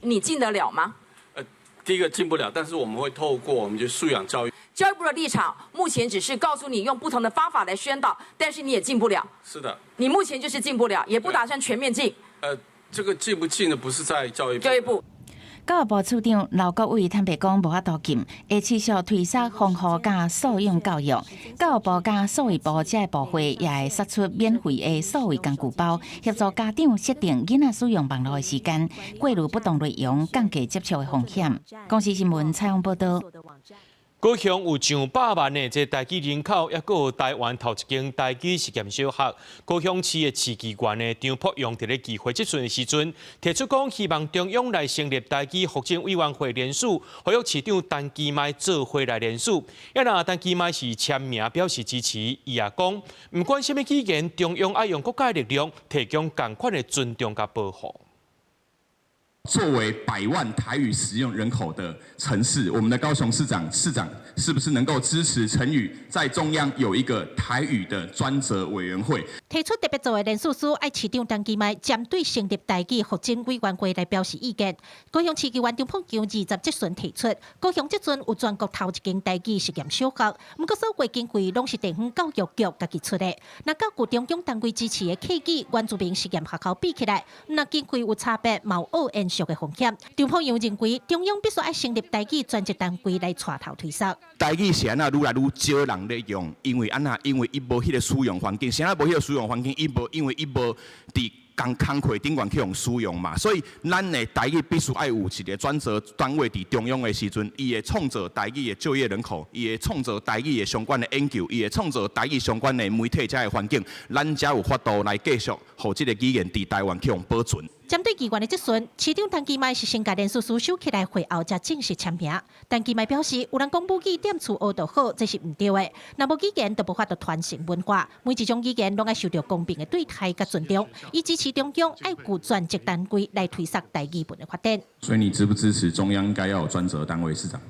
你禁得了嗎？第一個禁不了，但是我們會透過我們就素養教育。教育部的立場目前只是告訴你用不同的方法來宣導，但是你也禁不了。是的。你目前就是禁不了，也不打算全面禁。這個禁不禁的不是在教育部。教育部。教育部次長劉國偉坦白講，無法度禁，會持續推捒防護佮素養教育。教育部佮數位部這个部會也會釋出免費的數位工具包，協助家長設定囡仔使用網路的時間，過濾不當內容，降低接觸的風險。公視新聞採訪報導。高雄有上百萬的這台語人口，抑閣有台灣頭一間台語實驗小學。高雄市的市議員的張博洋佇咧議會質詢的時陣，提出講希望中央來成立台語復振委員會聯署，呼籲市長陳其邁做伙來聯署。啊若陳其邁是簽名表示支持，伊也講，毋管啥物語言，中央愛用國家力量提供仝款的尊重佮保護。作為百萬台語使用人口的城市，我們的高雄市長市長是不是能夠支持陳宇在中央有一個台語的專責委員會？提出特別做的連署書，愛市長陳其邁針對成立台語復振委員會來表示意見。高雄市議員張博洋20質詢提出，高雄這陣有全國頭一間台語實驗小學，毋過所有經費攏是地方教育局家己出的。若佮具中央單位支持的客語原住民實驗學校比起來，若經費有差別，嘛有延續的風險。張博洋認為，中央必須愛成立台語專責單位來帶頭推捒。台語是按怎愈來愈少人咧用？因為按怎？因為伊無彼个使用環境，啥無彼个使用環境，伊無因為伊無佇仝工課頂懸去予使用嘛，所以咱的台語必須愛有一個專責單位佇中央的時陣，伊會創造台語的就業人口，伊會創造台語的相關的研究，伊會創造台語相關的媒體遮的環境，咱才有法度來繼續予這个語言佇台灣去予保存。針對議員的質詢，市長陳其邁是先共連署書收起來，會後才正式簽名。陳其邁表示，有人講母語踮厝學就好，這是毋對的。若無語言，就無法度傳承文化。每一種語言攏愛受著公平的對待佮尊重。伊支持中央愛具專責單位來推捒台語文的發展。所以你支不支持中央應該要有專責單位？市長？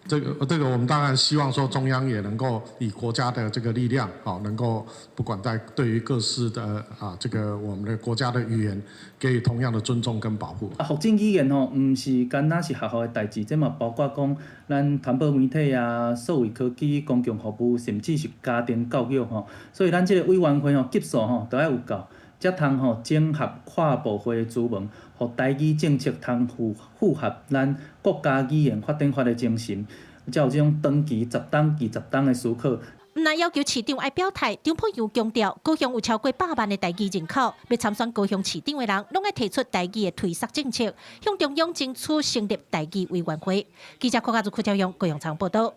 這個我們當然希望說中央也能夠以國家的這個力量，好，能夠不管在對於各式的啊，這個我們的國家的語言，給予同樣的尊重跟保護。啊，復振語言吼，毋是干焦是學校的代誌，這嘛包括講咱傳播媒體啊、數位科技、公共服務，甚至是家庭教育吼。所以咱這個委員會吼級數吼都愛有夠，才通吼整合跨部會的資源，予台語政策通符合咱國家語言發展法的精神，才有這種長期10冬、20冬的思考。毋但要求市長愛表態，張博洋強調，高雄有超過百萬的台語人口，欲參選高雄市長的人，攏愛提出台語的推捒政策，向中央爭取成立台語委員會。記者郭家祖、柯昭勇高雄場報導。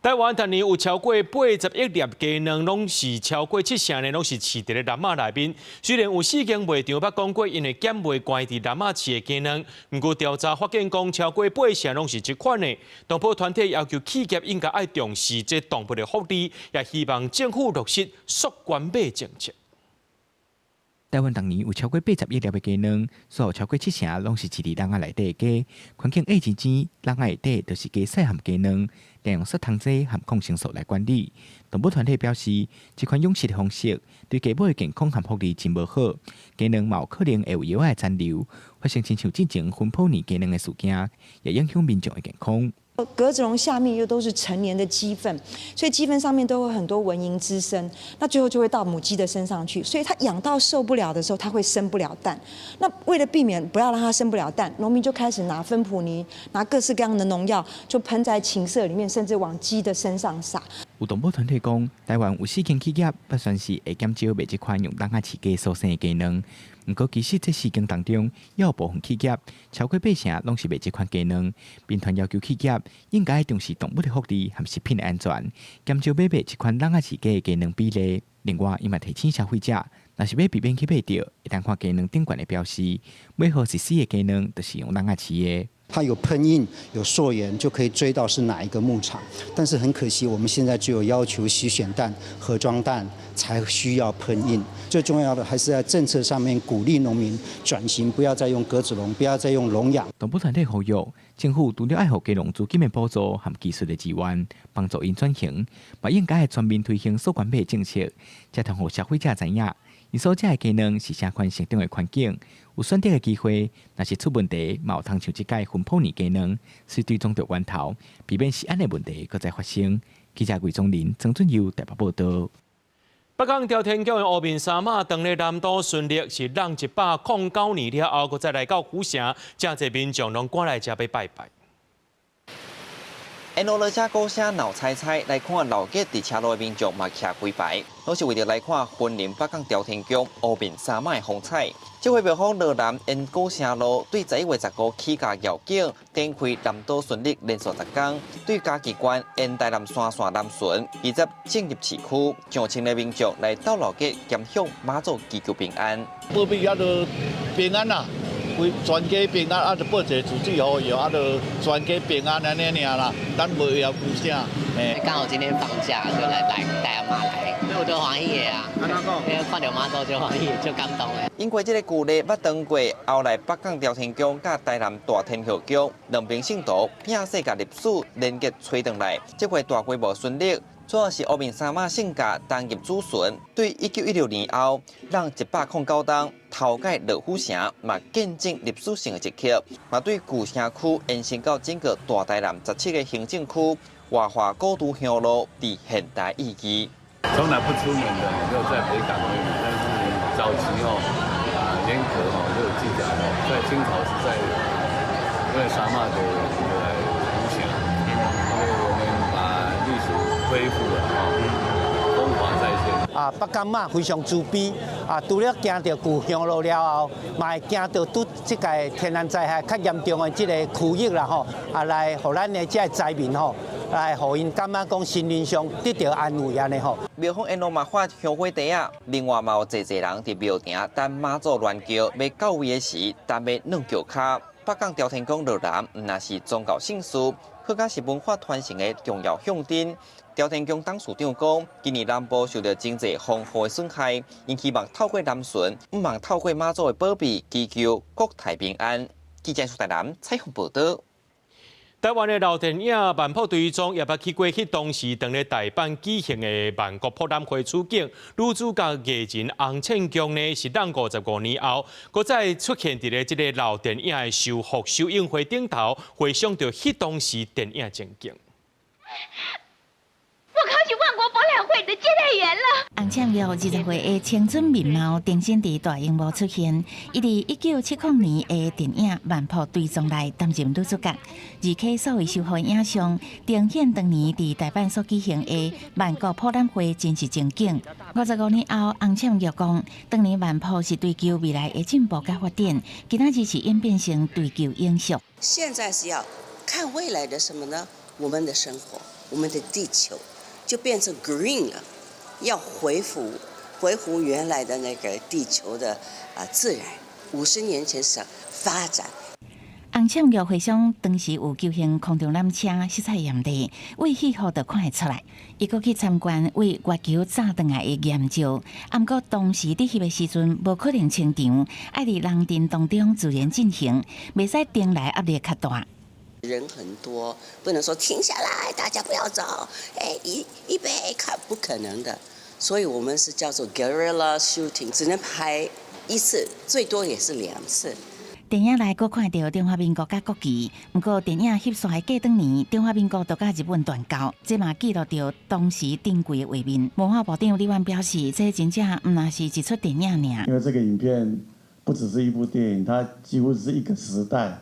台灣逐年有超過80億粒雞卵，攏是超過7成呢，攏是飼佇咧籃仔內面。雖然有四間賣場捌講過，𪜶會減賣關佇籃仔飼的雞卵，毋過調查發現講，超過8成攏是這款的。動保團體要求企業應該愛重視這動物的福利，也希望政府落實溯源馬政策。台灣逐年有超過80億粒的雞卵，所有超過7成攏是飼佇籠仔內底的雞。環境壓真錢，籠仔內底就是雞細和雞卵，利用殺蟲劑和抗生素來管理。動保團體表示，這款養殖的方式對雞母的健康和福利真無好，雞卵嘛有可能會有藥仔的殘留，發生親像進前芬普尼雞卵的事件，也影響民眾的健康。格子籠下面又都是陳年的雞糞，所以雞糞上面都會很多蚊蠅滋生，那最後就會到母雞的身上去，所以它養到受不了的時候，它會生不了蛋。那為了避免不要讓它生不了蛋，農民就開始拿芬普尼，拿各式各樣的農藥，就噴在禽舍裡面，甚至往雞的身上撒。有動保團體講，台灣有四間企業捌宣示會減少賣這款用籠仔飼雞所生的雞卵。毋過，其實這四間當中，也有部分企業超過8成攏是賣這款雞卵。民團要求企業應該重視動物的福利和食品的安全，減少買賣這款籠仔飼雞的雞卵比例。另外，伊嘛提醒消費者，若是欲避免去買著，會當看雞卵頂懸的標示，買予是死的雞卵，就是用籠仔飼的。它有噴印、有溯源，就可以追到是哪一個牧場。但是很可惜，我們現在只有要求洗選蛋、盒裝蛋才需要噴印。最重要的還是在政策上面鼓勵農民轉型，不要再用格子籠，不要再用籠養。動保團體呼籲政府除了愛予雞農資金的補助和技術的支援，幫助𪜶轉型，嘛應該全面推行溯源馬政策，才通予消費者知影， 𪜶所食的雞卵是啥款成長的環境，有選擇的機會，若是出問題，嘛有通像這擺雲埔年雞卵，是追蹤著源頭，避免食安的問題閣再發生。記者魏宗林、曾俊佑台北報導。北港朝天宮的烏面三媽當咧南島巡禮是湳109年了後，閣再來到府城，誠濟民眾攏趕來遮欲拜拜。沿路落車鼓聲鬧彩彩，來看老街佇車路的民眾嘛徛規排，攏是為著來看雲林北港朝天宮烏面三媽的風采。這回廟方羅南沿古城路對11月15起駕繞境，展開南島巡禮連續10工，對嘉義縣沿台南山線南巡，20進入市區，上千个民眾來鬥鬧熱，兼向媽祖祈求平安。保庇啊，就平安啦。規全家平安，啊，就報一个自水予伊，啊，就全家平安按呢爾啦，咱無要求啥。剛好今天放假，就來來帶阿媽來，所以我就歡喜的啊。因為看著媽祖就歡喜，就感動的。因為這個舊例捌當過，後來北港朝天宮佮台南大天后宮兩邊信徒拼世界歷史連結揣轉來，這回大規模巡禮。主要是烏面三媽聖駕擔任主巡，對1916年後，湳109冬頭擺落府城，嘛見證歷史性的一刻，嘛對舊城區延伸到整個大台南17個行政區，活化古都香爐佇現代意義。從來不出門的，就在北港而已。但是早期哦，啊，嚴格哦，就有記載哦，在清朝時代，因為三媽的來府城，因為我們把歷史恢復了哦，風華再現。啊，北港媽非常慈悲啊！除了行著舊香爐了後，嘛會行著拄這个天然災害較嚴重的這个區域啦吼，啊來予咱的這个災民吼，來予𪜶感覺講心靈上得著安慰按呢吼。廟方沿路嘛發香火袋仔，另外嘛有濟濟人佇廟埕等媽祖鑾轎欲到位的時，等欲軟轎跤。北港朝天宮羅南，毋但是宗教聖事，閣較是文化傳承的重要象徵。朝天宮董事長講，今年南部受著真濟風雨的損害，𪜶希望透過南巡，毋望透過媽祖的保庇，祈求國泰民安。記者蘇台南採訪報導。台灣的老電影《萬破追蹤》也捌去過彼當時當咧大阪舉行的萬國博覽會取景。女主角藝人洪倩菊呢，是湳55年後，閣再出現佇咧這个老電影的修復首映會頂頭，回想著彼當時電影情景。我考取萬國博覽會的接待員了。洪倩玉20歲的青春面貌重新佇大螢幕出現。伊佇1970年的電影《萬破追蹤》內擔任女主角，而且所謂修復影像，呈現當年佇大阪所舉行的萬國博覽會真實情景。55年後，洪倩玉講，當年萬博是追求未來的進步佮發展，今仔日是演變成追求永續。現在是要看未來的什麼呢？我們的生活，我們的地球。就變成 green 了，要恢復原來的那個地球的啊自然。50年前是發展。洪倩玉回想當時有舉行空中纜車，色彩豔麗，對戲號就看會出來。伊閣去參觀對月球炸轉來的研究，毋過當時佇翕的時陣無可能清場，愛佇人陣當中自然進行，袂使停來壓力較大。人很多，不能說停下來，大家不要走。哎，預備開，不可能的。所以我們是叫做 guerrilla shooting，只能拍一次，最多也是兩次。電影內閣看著中華民國佮國旗，毋過電影翕煞的隔轉年，中華民國就佮日本斷交，這嘛記錄著當時珍貴的畫面。文化部長李萬表示，這真正毋但是一齣電影爾。因為這個影片不只是一部電影，它幾乎是一個時代，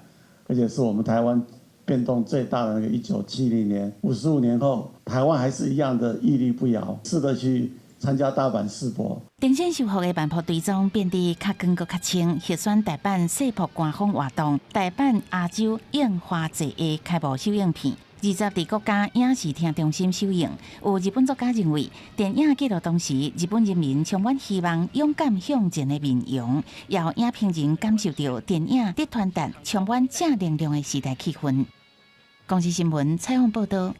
而且是我們台灣變動最大的那個1970年，55年後，台灣還是一樣的屹立不搖，試著去參加大阪世博。重新修復的萬破追蹤變得較光閣較清，入選大阪世博官方活動，大阪亞洲映華節的開幕首映片。20佇國家影視聽中心首映。有日本作家認為，電影記錄當時日本人民充滿希望、勇敢向前的面容，予影評人感受著電影佇傳達充滿正能量的時代氣氛。公視新聞採訪報導。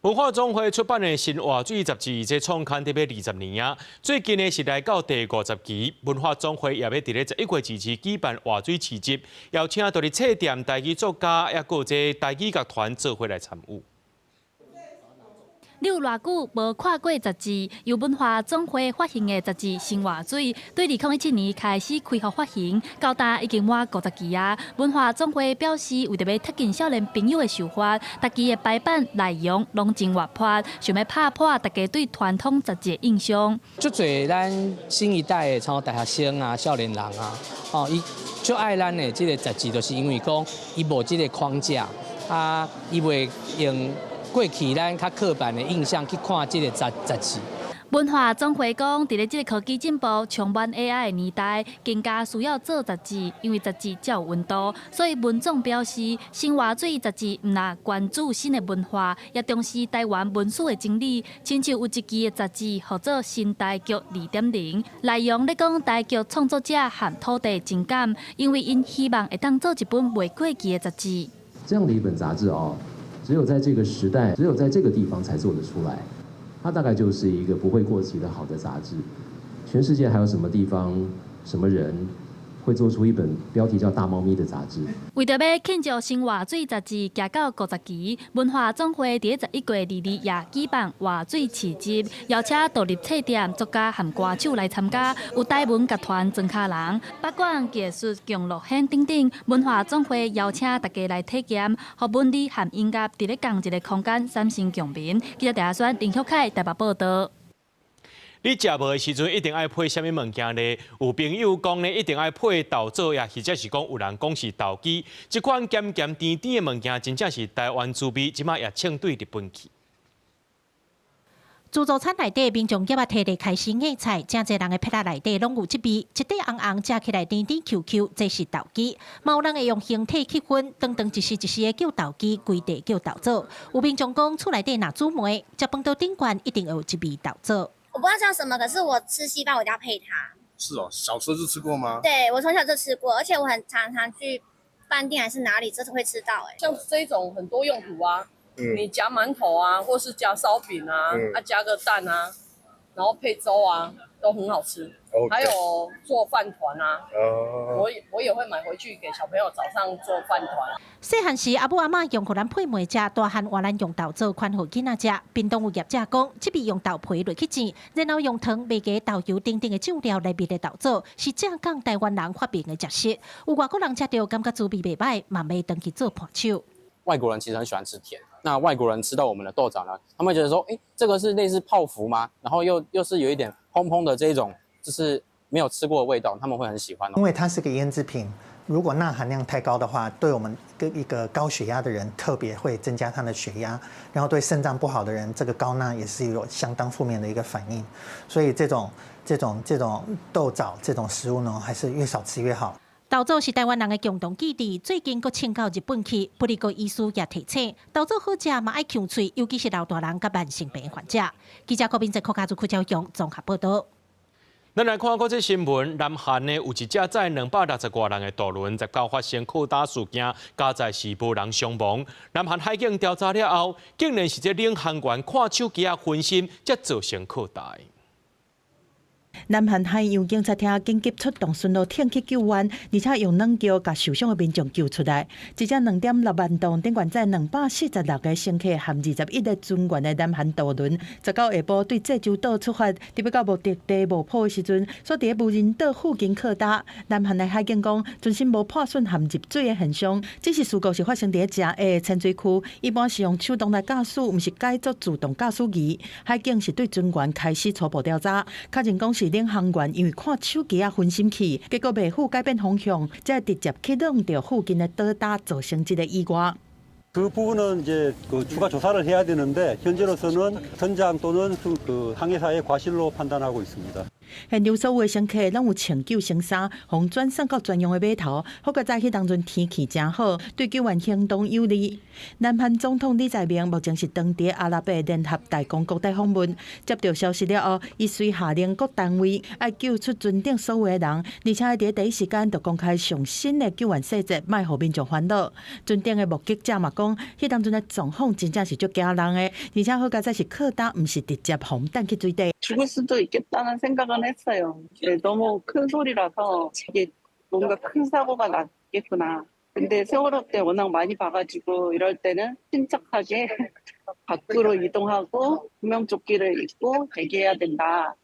文化總會出版的新活水雜誌，這創刊得欲20年啊！最近呢是來到第50期，文化總會也欲佇咧11月22舉辦活水市集，邀請佇咧冊店台語作家，抑閣有這台語樂團做伙來參與。你有偌久無看過雜誌？由文化總會發行的雜誌《新活水》，對2017年開始開放發行，到今已經滿50期啊。文化總會表示，為著欲貼近少年朋友的想法，逐期的排版內容攏真活潑，想欲拍破大家對傳統雜誌的印象。足濟咱新一代的，像大學生啊、少年人啊，哦，伊足愛咱的這个雜誌，就是因為講伊無這个框架，啊，伊袂用過去咱較刻板的印象去看這个雜誌。文化總會講，佇咧這个科技進步、充滿 AI 的年代，更加需要做雜誌，因為雜誌才有溫度。所以文總表示，新活水雜誌毋但關注新的文化，也重視台灣文史的整理。親像有一期的雜誌，號做《新台劇2.0》，內容咧講台劇創作者和土地情感，因為𪜶希望會當做一本袂過期的雜誌。這樣的一本雜誌哦，只有在這個時代，只有在這個地方才做得出來。它大概就是一個不會過期的好的雜誌。全世界還有什麼地方、什麼人會做出一本標題叫《大貓咪》的雜誌？為著欲慶祝新活水雜誌行到50期，文化總會佇11月22夜舉辦活水市集，邀請獨立冊店、作家和歌手來參加，有台文劇團莊跤人、北管藝術共樂獻等等。文化總會邀請大家來體驗，予文字和音樂佇咧仝一个空間產生共鳴。記者鄭阿選、林旭凱台北報導。你食無的時陣一定愛配啥物物件呢？有朋友講呢，一定愛配豆棗呀，或者是講有人講是豆枝。這款鹹鹹甜甜的物件，真正是台灣滋味，這擺也唱對日本去。自助餐內底民眾業仔提來開始嗌菜，誠濟人的撇仔內底攏有這味，一塊紅紅食起來甜甜 Q Q，這是豆枝。嘛有人會用形體去分，長長一絲一絲的叫豆枝，規塊叫豆棗。有民眾講，厝內底若煮糜，食飯桌頂懸一定會有這味豆棗。我不知道叫什麼，可是我吃稀飯我一定要配它。是哦，小時候就吃過嗎？對，我從小就吃過，而且我很常常去飯店還是哪裡，就是會吃到。哎，像這種很多用途啊，你夾饅頭啊，或是夾燒餅啊，啊夾個蛋啊，然後配粥啊，都很好吃。還有做飯糰啊，我也會買回去給小朋友早上做飯糰。細漢時，阿母阿嬤用予咱配糜食，大漢換咱用豆棗寬予囡仔食。屏東有業者講，這味用豆皮落去煎，然後用糖袂加豆油等等的醬料來燜的豆棗，是正港台灣人發明的食食。有外國人食著感覺滋味袂䆀，嘛欲轉去做伴手。外國人其實很喜歡吃甜，那外國人吃到我們的豆棗呢，他們會覺得說，欸，這個是類似泡芙嗎？然後又是有一點蓬蓬的這一種，就是沒有吃過的味道，他們會很喜歡。因為它是個醃製品，如果鈉含量太高的話，對我們一個高血壓的人特別會增加他的血壓，然後對腎臟不好的人，這個高鈉也是有相當負面的一個反應。所以這種豆棗這種食物呢，還是越少吃越好。豆棗是台灣人的共同記憶，最近閣唱到日本去。不過醫師也提醒，豆棗好食嘛愛劊喙，尤其是老大人佮慢性病患者。記者郭明哲、柯家祖、柯昭雄綜合報導。咱來看國際新聞，南韓呢有一隻載260外人的渡輪，19發生擴大事件，加載是無人傷亡。南韓海警調查了後，竟然是這領航員看手機仔分心，才造成擴大。南韓海洋警察廳緊急出動巡邏艇去救援，而且用軟轎共受傷的民眾救出來。這隻2.6萬噸、頂懸載246個乘客和21個船員的南韓渡輪，19下晡對濟州島出發，佇欲到目的地墓浦的時陣，煞佇無人島附近靠礁。南韓的海警講，船身無破損和入水的現象，只是事故是發生佇誠狹的淺水區，一般是用手動來駕駛，毋是改做自動駕駛儀。海警是對船員開始初步調查，確認講是領航員因為看手機仔分心去，結果袂赴改變方向，才直接去挵著附近的島礁，造成這个意外。 그 부분은 이제 그 추가 조사를 해야 되는데 현재로서는 선장 또는 그 항해사의 과실로 판단하고 있습니다. 現場所有的乘客攏有穿救生衫，予轉送到專用的碼頭。好佳哉彼當陣天氣誠好，對救援行動有利。南韓總統李在明目前是當佇阿拉伯聯合大公國佇訪問，接到消息了後，伊隨下令各單位愛救出船頂所有的人，而且佇第一時間就公開上新的救援細節，莫予民眾煩惱。船頂的目擊者嘛講，彼當陣的狀況真正是足驚人的，而且好佳哉是靠礁，毋是直接予彈去水底。 죽을 수도 있겠다는 생각은 했어요. 네, 너무 큰 소리라서 이게 뭔가 큰 사고가 났겠구나. 근데 세월호 때 워낙 많이 봐가지고 이럴 때는 침착하게 밖으로 이동하고 구명조끼를 입고 대기해야 된다.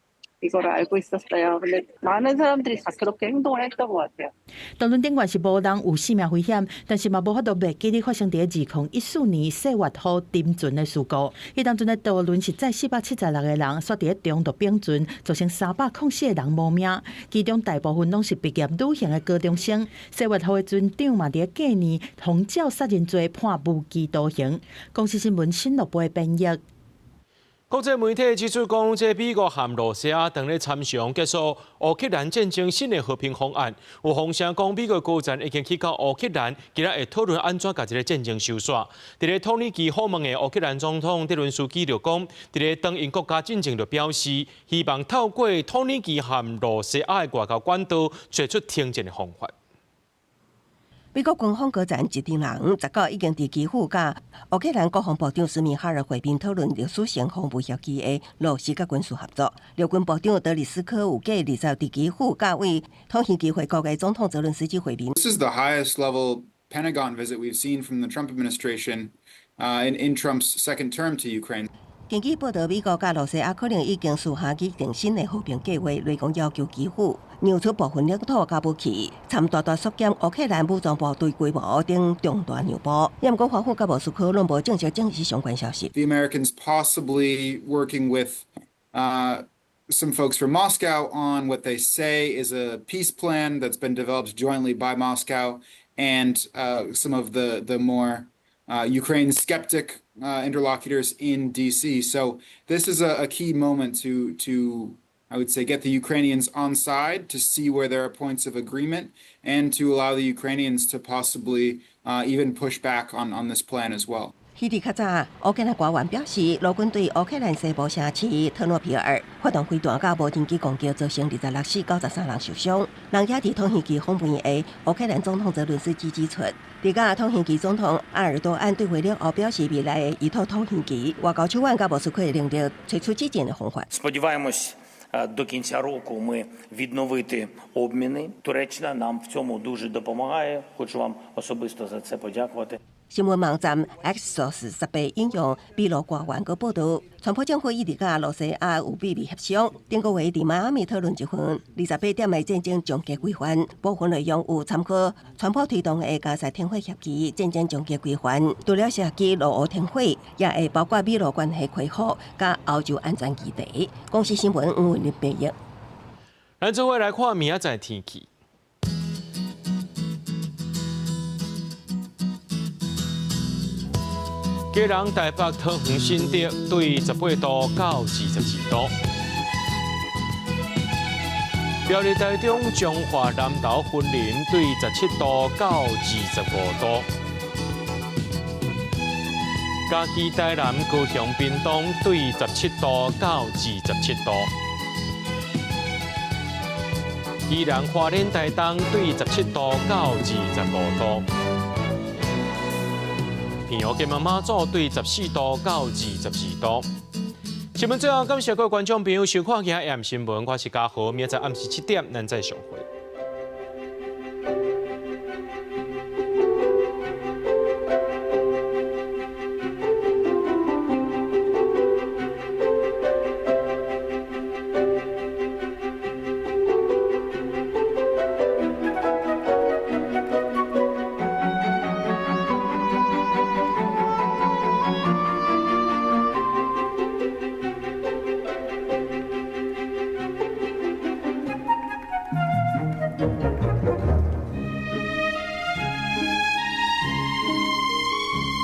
이걸 알고 있었어요. 근데 많은 사람들이 다 그렇게 행동을 했던 것 같아요. 渡輪頂懸是無人有生命危險，但是嘛無法度袂記得發生佇2014年世越號沉船的事故。彼當陣的渡輪是載476個人，煞佇咧中途翻船，造成304個人無命，其中大部分攏是畢業旅行的高中生。世越號的船長嘛佇咧隔年予照殺人罪判無期徒刑。公視新聞新樂部編譯。國際媒體指出講，這美國和羅西亞當咧參詳結束烏克蘭戰爭新的和平方案。有風聲講，美國高層已經去到烏克蘭，今仔會討論按怎共這个戰爭收煞。佇咧土耳其訪問的烏克蘭總統澤倫斯基就講，佇咧當𪜶國家進前就表示，希望透過土耳其和羅西亞的外交管道，揣出停戰的方法。美國軍方高層一陣人19已經佇基輔佮烏克蘭國防部長史密哈爾會面討論歷史性防務協議的落實佮軍事合作。陸軍部長德里斯科有計20佇基輔佮位土耳其回國的總統澤倫斯基會面。 This is the highest level Pentagon visit we've seen from the Trump administration in Trump's second term to Ukraine. 根據報道，美國佮羅西亞可能已經私下擬定新的和平計劃，來講要求基輔讓出部分領土佮武器，參大大縮減烏克蘭武裝部隊規模等重大讓步。毋過華府佮莫斯科攏無正式證實相關消息。 The Americans possibly working with some folks from Moscow on what they say is a peace plan that's been developed jointly by Moscow and some of the more Ukraine skeptic interlocutors in D.C. So this is a key moment to, I would say, get the Ukrainians on side, to see where there are points of agreement, and to allow the Ukrainians to possibly even push back on this plan as well. 彼佇較早，烏克蘭官員表示，烏軍對烏克蘭西部城市特諾皮爾發動飛彈佮無人機攻擊，造成26死93人受傷。人也佇土耳其訪問的烏克蘭總統澤倫斯基指出，佇佮土耳其總統埃爾多安對話了後，表示未來會依託土耳其外交手腕佮莫斯科的能力，揣出止戰的方法。 Сподіваємось, до кінця року ми відновити обміни. Туреччина нам в цьому дуже допомагає. Хочу вам особисто за це подякувати. 新聞網站 Axios 18引用美國官員閣報導，川普政府一直佮羅西亞有秘密協商，頂個月佇邁阿密討論一份28點的戰爭終結規範，部分內容有參考川普推動的加薩停火協議、戰爭終結規範，除了涉及俄烏停火，也會包括美羅關係恢復佮歐洲安全議題。公視新聞吳文玲編譯。咱做伙來看明仔載天氣。基隆、台北、桃園、新竹對18度到22度。苗栗、台中、彰化、南投、雲林對17度到25度。嘉義、台南、高雄、屏東對17度到27度。宜蘭、花蓮、台東對17度到25度。澎湖、金門、馬祖對14度到22度。新聞最後感謝各位觀眾朋友收看今日新聞，我是嘉豪，明仔載暗時7點，咱再相會。